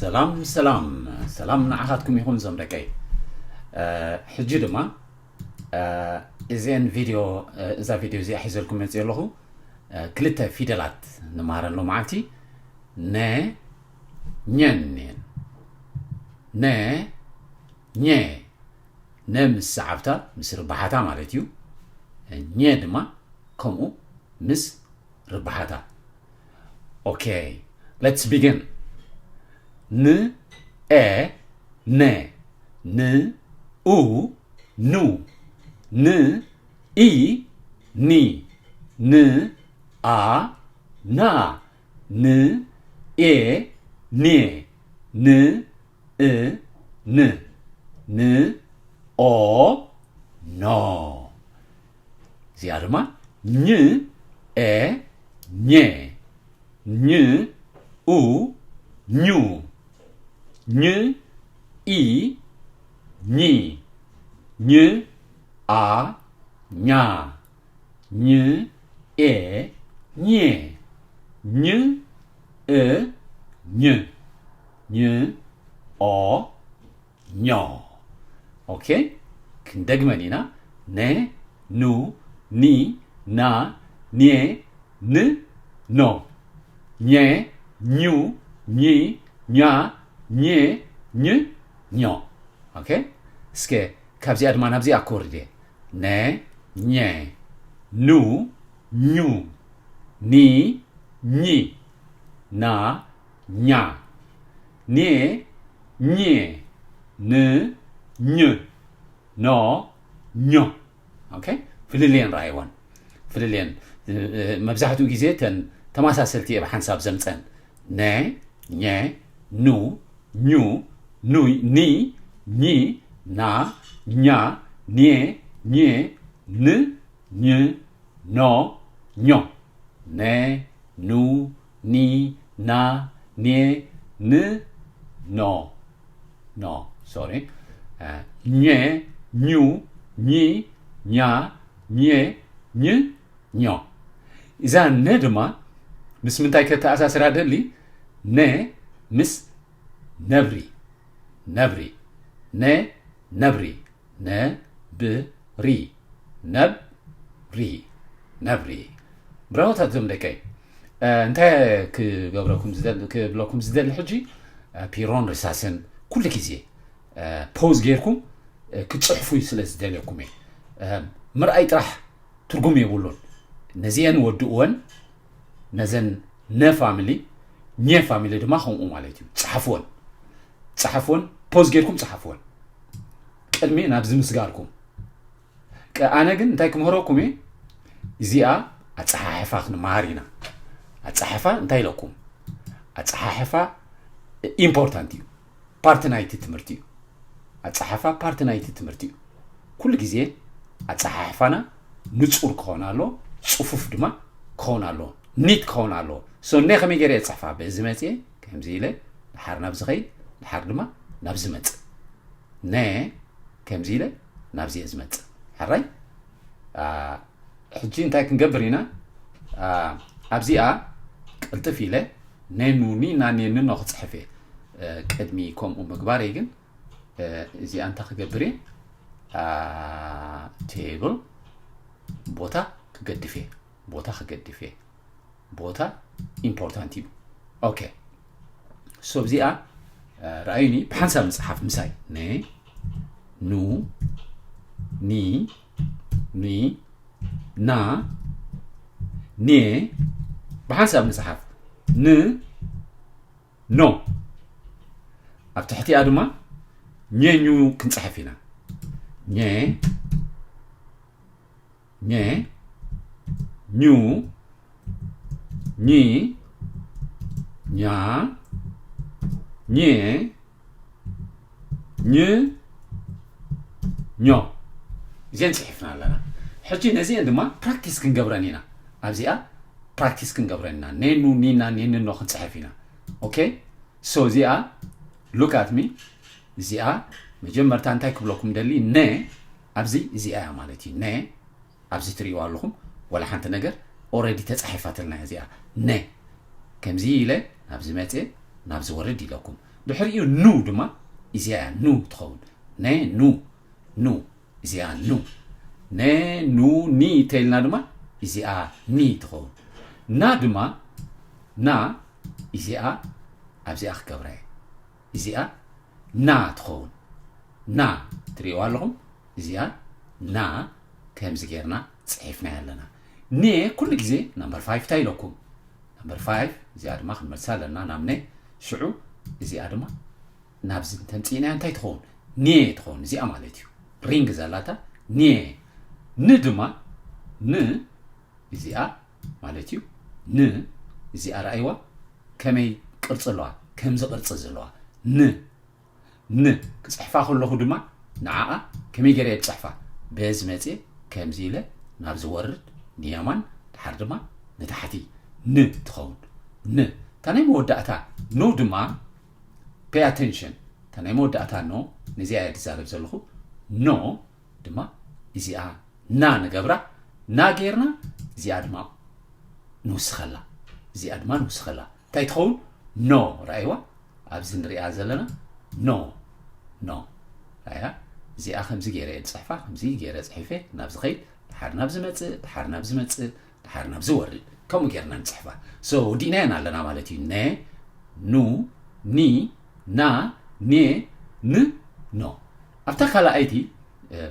ሰላም ሰላም ሰላም ንዓኻትኩም ይኹን ዞም ደቀይ። ሕጂ ድማ እዚአን ቪድዮ እዛ ቪድዮ እዚኣ ሒዘልኩም መፅእ ኣለኹ። ክልተ ፊደላት ንመሃረን ሎመዓልቲ። ነ ኘን እየን። ነ ኘ ነ ምስ ሰዓብታ ምስ ርባሓታ ማለት እዩ። ኘ ድማ ከምኡ ምስ ርባሓታ። Okay, let's begin. ን ኤ ነ ን ኡ ኑ ን ኢ ኒ ን ኣ ና ን ኤ ኔ ን እ ን ን ኦ ኖ። እዚኣ ድማ ኝ ኤ ኘ ኝ ኡ ኙ ኝ ኢ ኚ ኝ ኣ ኛ ኝ ኤ ኘ ኝ እ ኝ ኝ ኦ ኞ። ኦኬ፣ ክንደግመን ኢና። ነ ኑ ኒ ና ኔ ን ኖ ኘ ኙ ኚ ኛ ኘ ኝ ኞ። ኦኬ፣ እስከ ካብዚኣ ድማ ናብዚኣ ክወርድ እየ። ነ ኘ ኑ ኙ ኒ ኚ ና ኛ ኔ ኘ ን ኝ ኖ ኞ። ኦኬ፣ ፍልልየን ረኣይወን። ፍልልየን መብዛሕትኡ ግዜ ተን ተመሳሰልቲ እየ ብሓንሳብ ዘምፀን። ነ ኘ ኑ ኙ ኑ ኒ ኚ ና ኛ ኔ ኘ ን ኝ ኖ ኞ ነ ኑ ኒ ና ኔ ን ኖ ኖ ሶሪ ኘ ኙ ኚ ኛ ኘ ኝ ኞ። እዛ ነ ድማ ምስ ምንታይ ከተኣሳስራ ደሊ? ነ ምስ ነብሪ ነብሪ ነ ነብሪ ነብሪ ነብሪ ነብሪ። ብራሆታት ዞም ደቀይ እንታይ ክገብረኩም ክብለኩም ዝደሊ ሕጂ ፒሮን ርሳስን ኩሉ ግዜ ፖዝ ጌርኩም ክትፅሕፉ ስለ ዝደልየኩም እየ። ምርኣይ ጥራሕ ትርጉም የብሉን። ነዚአን ወድእወን ነዘን ነ ፋሚሊ ኘ ፋሚሊ ድማ ከምኡ ማለት እዩ። ፀሓፍወን ፀሓፍወን ፖዝ ጌርኩም ፀሓፍወን ቅድሚ ናብዚ ምስጋርኩም። ኣነ ግን እንታይ ክምህረኩም እየ? እዚኣ ኣፀሓሕፋ ክንመሃር ኢና። ኣፀሓሕፋ እንታይ ኢለኩም? ኣፀሓሕፋ ኢምፖርታንት እዩ። ፓርቲ ናይቲ ትምህርቲ እዩ። ኣፀሓሕፋ ፓርቲ ናይቲ ትምህርቲ እዩ። ኩሉ ግዜ ኣፀሓሕፋና ንፁር ክኸውን ኣሎ፣ ፅፉፍ ድማ ክኸውን ኣሎ፣ ኒት ክኸውን ኣሎ። ሶ ነ ከመይ ገይረ እየ ፅሕፋ? በዚ መፅየ ከምዚ ኢለ ድሓር ናብዚ ኸይድ ድሓር ድማ ናብዚ መፅእ። ነ ከምዚ ኢለ ናብዚ እየ ዝመፅእ። ሕራይ ሕጂ እንታይ ክንገብር ኢና? ኣብዚኣ ቅልጥፍ ኢለ ኔኑ ኒና ኔንኖ ክፅሕፍ እየ። ቅድሚ ከምኡ ምግባር እየ ግን እዚኣ እንታይ ክገብር እየ? ቴብል ቦታ ክገድፍ እየ። ቦታ ክገድፍ እየ። ቦታ ኢምፖርታንት እዩ። ኦኬ፣ ሶ እዚኣ ረኣዩኒ ብሓንሳብ ምፅሓፍ ምሳይ ነ ኑ ኒ ኒ ና ኔ ብሓንሳብ ምፅሓፍ ን ኖ ኣብ ትሕቲኣ ድማ ኘ ኙ ክንፅሕፍ ኢና። ኘ ኘ ኙ ኚ ኛ ኘ ኝ ኞ። እዚአን ፅሒፍና ኣለና። ሕጂ ነዚአን ድማ ፕራክቲስ ክንገብረን ኢና። ኣብዚኣ ፕራክቲስ ክንገብረን ኢና። ኔኑ ኒና ኔንኖ ክንፅሕፍ ኢና። ኦኬ፣ ሶ እዚኣ ሉክ ኣት ሚ እዚኣ መጀመርታ እንታይ ክብለኩም ደሊ ነ ኣብዚ እዚኣ እያ ማለት እዩ። ነ ኣብዚ ትርእይዋ ኣለኹም ወላ ሓንቲ ነገር ኦረዲ ተፃሒፋትልና እያ እዚኣ። ነ ከምዚ ኢለ ናብዚ መፅእ ናብዚ ወርድ ኢለኩም ድሕሪኡ ኑ ድማ እዚኣ ያ ኑ ትኸውን። ነ ኑ ኑ እዚኣ ኑ። ነ ኑ ኒ እንተኢልና ድማ እዚኣ ኒ ትኸውን። ና ድማ ና እዚኣ ኣብዚኣ ክገብራ እየ። እዚኣ ና ትኸውን። ና ትርእይዋ ኣለኹም። እዚኣ ና ከምዚ ጌርና ጽሒፍናያ ኣለና። ኔ ኩሉ ግዜ ናምበር ፋይቭ እንታይ ኢለኩም? ናምበር ፋይቭ እዚኣ ድማ ክንመልሳ ኣለና ናብ ኔ። ሽዑ እዚኣ ድማ ናብዚ እንተምጽእናያ እንታይ ትኸውን? ኔ ትኸውን። እዚኣ ማለት እዩ ሪንግ ዘላታ ኔ። ን ድማ ን እዚኣ ማለት እዩ። ን እዚኣ ረኣይዋ ከመይ ቅርጺ ኣለዋ? ከምዚ ቅርጺ ዘለዋ ን ን ክጽሕፋ ከለኹ ድማ ንዓኣ ከመይ ገይረ እየ ዝጽሕፋ? በዚ መጽየ ከምዚ ኢለ ናብ ዝወርድ ንየማን ድሓር ድማ ንታሕቲ ን ትኸውን። ን እታ ናይ መወዳእታ ኖ ድማ pay attention እታ ናይ መወዳእታ ኖ ነዚኣ እየ ዝዛረብ ዘለኹ። ኖ ድማ እዚኣ ና ንገብራ ና ጌርና እዚኣ ድማ ንውስኸላ እዚኣ ድማ ንውስኸላ እንታይ ትኸውን? ኖ ረኣይዋ ኣብዚ ንሪኣ ዘለና ኖ ኖ ረኣያ እዚኣ ከምዚ ገይረ እየ ዝፅሕፋ ከምዚ ገይረ ፅሒፈ ናብ ዝኸይድ ድሓር ናብ ዝመፅእ ድሓር ናብ ዝመፅእ ድሓር ናብ ዝወርድ ከምኡ ጌርና ንፅሕፋ። So ወዲእናየን ኣለና ማለት እዩ። ነ ኑ ኒ ና ኔ ን ኖ ኣብታ ካልኣይቲ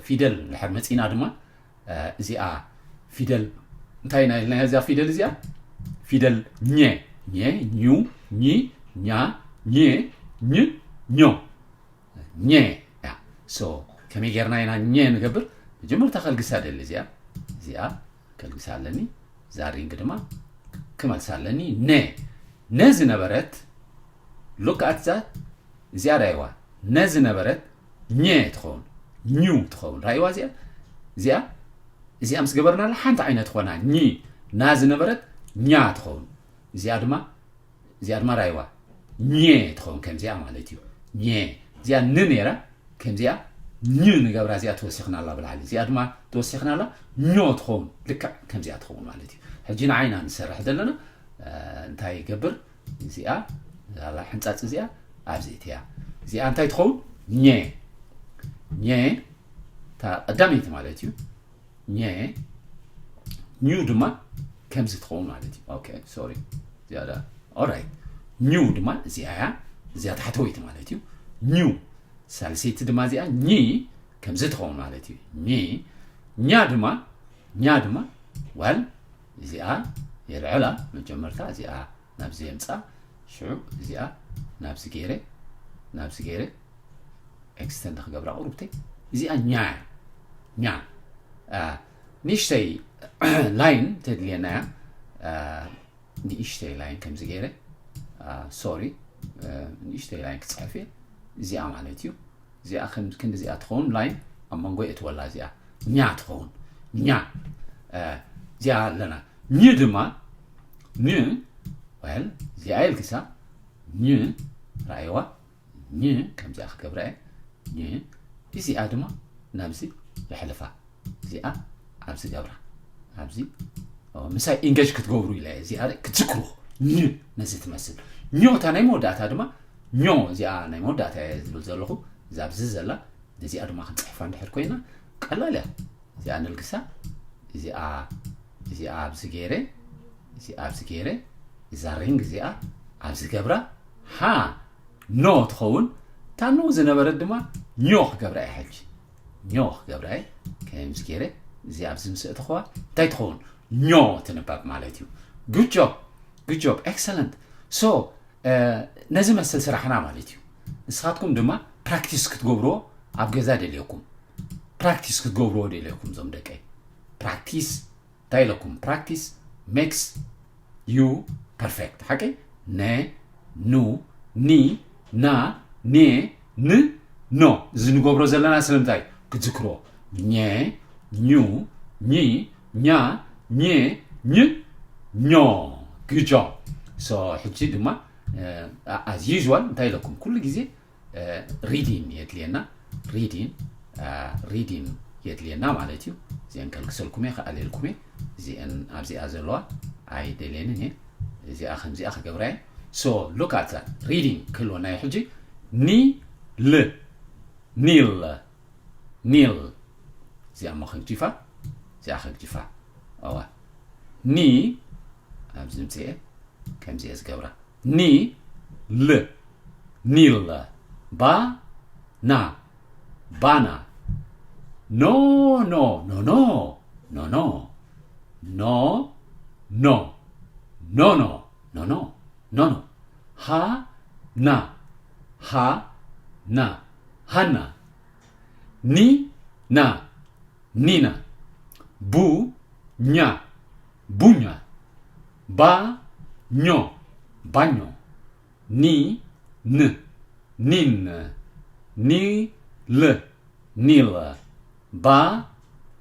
ፊደል ድሕር መፂና ድማ እዚኣ ፊደል እንታይ ኢና ኢልና እዚኣ ፊደል እዚኣ ፊደል ኘ ኘ ኙ ኚ ኛ ኘ ኝ ኞ ኘ እያ። So ከመይ ጌርና ኢና ኘ ንገብር? መጀመርታ ከልግሳ ደሊ እዚኣ እዚኣ ከልግሳ ኣለኒ እዛ ሪንግ ድማ ክመልሳ ኣለኒ። ነ ነ ዝነበረት look at that እዚኣ ራይዋ ነ ዝነበረት ኘ ትኸውን ኙ ትኸውን ራይዋ እዚኣ እዚኣ እዚኣ ምስ ገበርናላ ሓንቲ ዓይነት ኾና ኝ ና ዝነበረት ኛ ትኸውን እዚኣ ድማ እዚኣ ድማ ራይዋ ኘ ትኸውን ከምዚኣ ማለት እዩ። ኘ እዚኣ ን ነይራ ከምዚኣ ኝ ንገብራ እዚኣ ተወሲኽናላ ብላዕሊ እዚኣ ድማ ተወሲኽናላ ኞ ትኸውን ልክዕ ከምዚኣ ትኸውን ማለት እዩ። ሕጂ ንዓይና ንሰርሕ ዘለና እንታይ ይገብር እዚኣ ዛላ ሕንፃፅ እዚኣ ኣብዚ እትያ እዚኣ እንታይ ትኸውን ኘ ኘ እታ ቀዳመይቲ ማለት እዩ። ኘ ኙ ድማ ከምዚ ትኸውን ማለት እዩ። Okay sorry ዝያዳ alright ኙ ድማ እዚኣ እያ እዚኣ ታሕተወይቲ ማለት እዩ። ኙ ሳልሰይቲ ድማ እዚኣ ኝ ከምዚ ትኸውን ማለት እዩ። ኝ ኛ ድማ ኛ ድማ well እዚኣ የልዕላ መጀመርታ እዚኣ ናብዚ የምፃ ሽዑ እዚኣ ናብዚ ገይረ ናብዚ ገይረ extend ክገብራ ቁሩብተይ እዚኣ ኛ ኛ ንእሽተይ line ተድልየና እያ። ንእሽተይ line ከምዚ ገይረ sorry ንእሽተይ line ክፅሕፍ እየ እዚኣ ማለት እዩ። እዚኣ ክንዲ እዚኣ ትኸውን line ኣብ መንጎ የእትወላ እዚኣ ኛ ትኸውን ኛ እዚኣ ኣለና ኝ ድማ ኝ well እዚኣ የልግሳ ኝ ረኣይዋ ኝ ከምዚኣ ክገብራ እየ ኝ እዚኣ ድማ ናብዚ የሕልፋ እዚኣ ኣብዚ ገብራ ኣብዚ ምሳይ engage ክትገብሩ ኢለ እዚኣ ክትዝክሩ ኝ ነዚ ትመስል ኞ እታ ናይ መወዳእታ ድማ ኞ እዚኣ ናይ መወዳእታ እየ ዝብል ዘለኹ እዛ ኣብዚ ዘላ ነዚኣ ድማ ክንፅሕፋ እንድሕር ኮይና ቀላል እያ። እዚኣ ንልግሳ እዚኣ እዚኣ ኣብዚ ገይረ እዚኣ ኣብዚ ገይረ እዛ ሪንግ እዚኣ ኣብዚ ገብራ ሃ ኖ ትኸውን እታ ኖ ዝነበረት ድማ ኞ ክገብራ እየ ሕጂ ኞ ክገብራ እየ ከምዚ ገይረ እዚ ኣብዚ ምስ እተኸዋ እንታይ ትኸውን ኞ ትንባብ ማለት እዩ። Good job good job excellent so ነዚ መስል ስራሕና ማለት እዩ። ንስኻትኩም ድማ ፕራክቲስ ክትገብርዎ ኣብ ገዛ ደልየኩም ፕራክቲስ ክትገብርዎ ደልየኩም እዞም ደቀይ ፕራክቲስ እንታይ ኢለኩም practice makes you perfect ሓቂ ነ ኑ ኒ ና ኔ ን ኖ እዚ ንገብሮ ዘለና ስለምንታይ ክትዝክሮ ኘ ኙ ኚ ኛ ኘ ኝ ኞ good job so ሕጂ ድማ as usual እንታይ ኢለኩም ኩሉ ግዜ reading የድልየና reading reading የድልየና ማለት እዩ። እዚአን ከልግሰልኩም እየ ክኣልየልኩም እየ። እዚአን ኣብዚኣ ዘለዋ ኣይደልየንን እየ። እዚኣ ከምዚኣ ክገብራ እየ። So look at that reading ክህልወና እዩ ሕጂ ኒል፣ ኒል፣ ኒል። እዚኣ እሞ ከግጅፋ፣ እዚኣ ከግጅፋ። እዋ። ኒ፣ ኣብዚ ምጽኤ፣ ከምዚ እየ ዝገብራ። ኒ፣ ል፣ ኒል። ባ፣ ና፣ ባና። ኖ፣ ኖ፣ ኖ፣ ኖ፣ ኖ፣ ኖ፣ ኖ፣ ኖ፣ ኖ፣ ኖ፣ ኖ፣ ኖ፣ ኖ፣ ኖ። ሃ፣ ና፣ ሃ፣ ና፣ ሃና። ኒ፣ ና፣ ኒና። ቡ፣ ኛ፣ ቡኛ። ባ፣ ኞ፣ ባኞ። ኒ፣ ን፣ ኒን። ኒ፣ ል፣ ኒል። ባ፣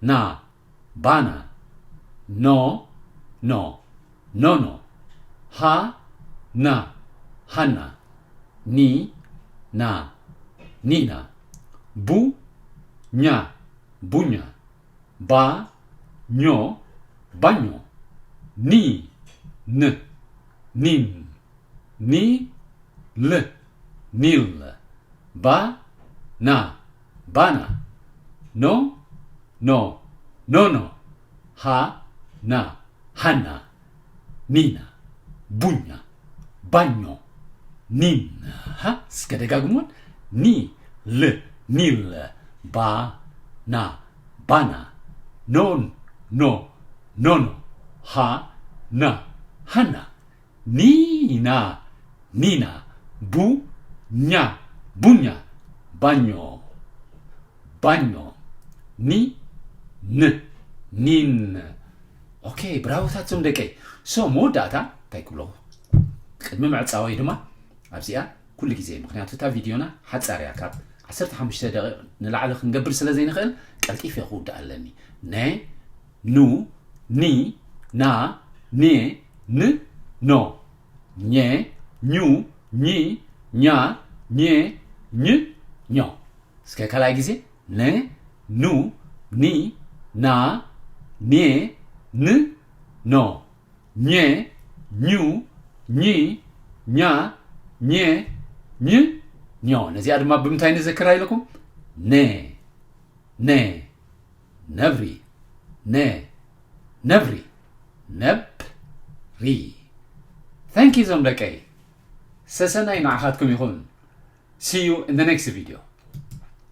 ና፣ ባና። ኖ፣ ኖ፣ ኖኖ። ሃ፣ ና፣ ሃና። ኒ፣ ና፣ ኒና። ቡ፣ ኛ፣ ቡኛ። ባ፣ ኞ፣ ባኞ። ኒ፣ ን፣ ኒን። ኒ፣ ል፣ ኒል። ባ፣ ና፣ ባና። ኖ፣ ኖ፣ ኖኖ። ሃ፣ ና፣ ሃና። ኒና፣ ቡኛ፣ ባኞ፣ ኒና። ሃ፣ እስከ ደጋግሙን። ኒ፣ ል፣ ኒል። ባ፣ ና፣ ባና። ኖ፣ ኖ፣ ኖኖ። ሃ፣ ና፣ ሃና። ኒና፣ ኒና። ቡ፣ ኛ፣ ቡኛ። ባኞ፣ ባኞ። ኒ፣ ን፣ ኒን። ኦኬ፣ ብራቮታት ዞም ደቀይ። ሶ፣ መወዳእታ እንታይ ክብሎ? ቅድሚ ምዕጻወይ ድማ ኣብዚኣ ኩሉ ግዜ፣ ምኽንያቱ እታ ቪድዮና ሓጻር እያ፣ ካብ ዓሰርተ ሓሙሽተ ደቂቕ ንላዕሊ ክንገብር ስለ ዘይንኽእል፣ ቀልጢፈ ክውድእ ኣለኒ። ነ፣ ኑ፣ ኒ፣ ና፣ ኔ፣ ን፣ ኖ። ኘ፣ ኙ፣ ኚ፣ ኛ፣ ኘ፣ ኝ፣ ኞ። እስከ ካልኣይ ግዜ። ነ፣ ኑ፣ ኒ፣ ና፣ ኔ፣ ን፣ ኖ። ኘ፣ ኙ፣ ኚ፣ ኛ፣ ኘ፣ ኝ፣ ኞ። ነዚኣ ድማ ብምንታይ ንዘክራ ኢለኩም? ነ፣ ነ፣ ነብሪ፣ ነ፣ ነብሪ፣ ነብሪ። Thank you ዞም ደቀይ። ሰሰናይ ንዓኻትኩም ይኹን። See you in the next video.